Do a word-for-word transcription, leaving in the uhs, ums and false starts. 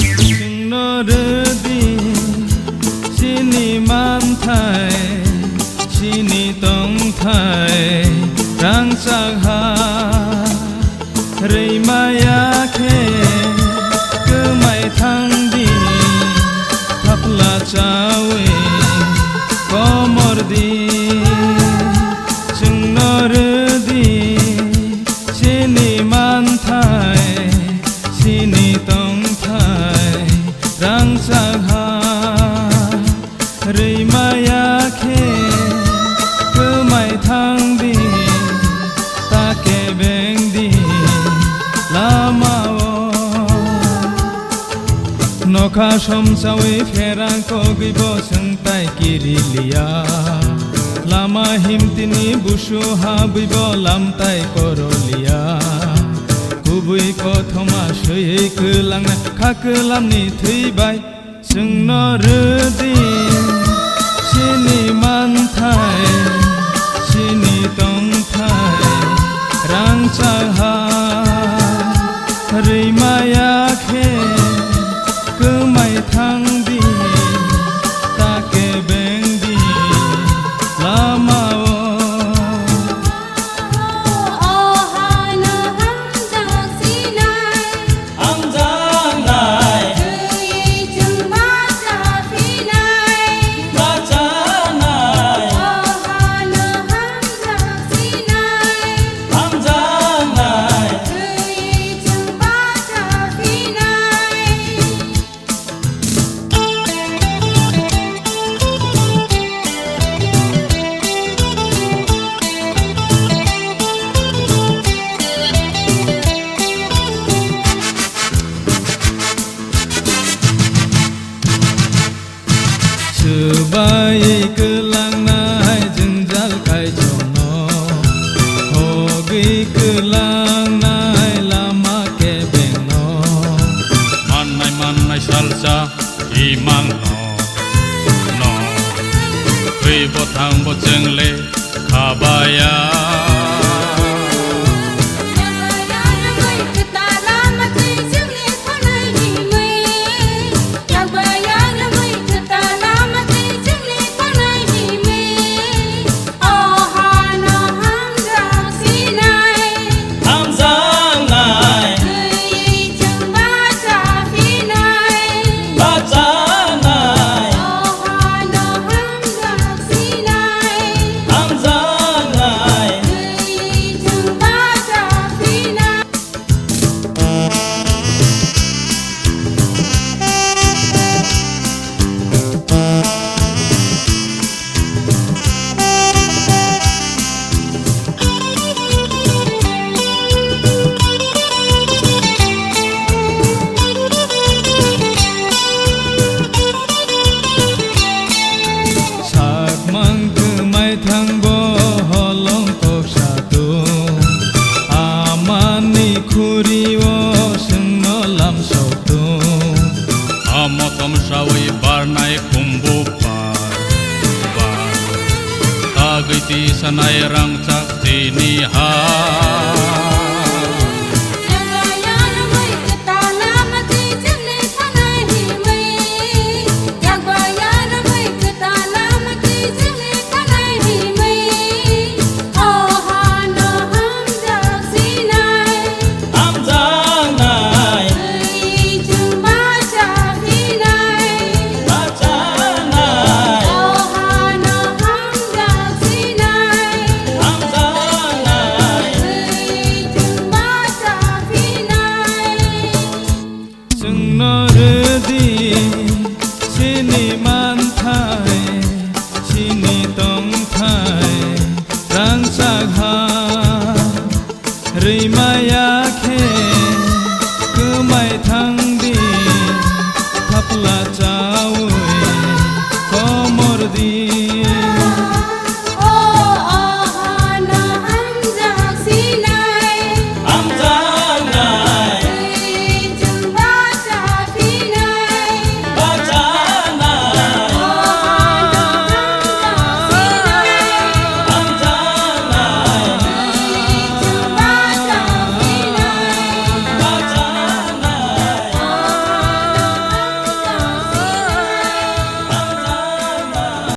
Chwngno rwdi chini manthai, chini tongthai rangchak ha. Rwimaya khe kwmai thangdi, thapla chawi komordi. Chwngno rwdi chini manthai, chini tongthai rangchak ha. Rwimaya khe kwmai thangdi, ta kebengdi lamao. Nokha somsawi pherang kogwibo chwngtai kiriliya. Lama himtini busu habwibo lamtai koroliya. Kubui kothoma swiwi kwlangna kha kwlamni thwi bai. Chwngno rwdi chini manthai, chini tongthai rangchak ha. Rwimaya khe kwmai thangdi, ta kebengdi lamao. Hamjaknai. Bachanai. Hamjaknai. Swbai kwlangnai jwngjal kaitorno, hogwi kwlangnai lama kebengno. Mannai mannai salsa imangno, no, twibo thangbo chwngle khabaya. Hamjaknai. Bachanai. Hamjaknai. Sakmang kwmai thangbo holong kok satung, amani khurio chwngno lam soktung. Amo tomsawi barnai khumbu bar, bar, tagwi tisanai rangchak tini ha. Hamjaknai. Bachanai. Hamjaknai. Chwngno rwdi chini manthai, chini tongthai, rangsa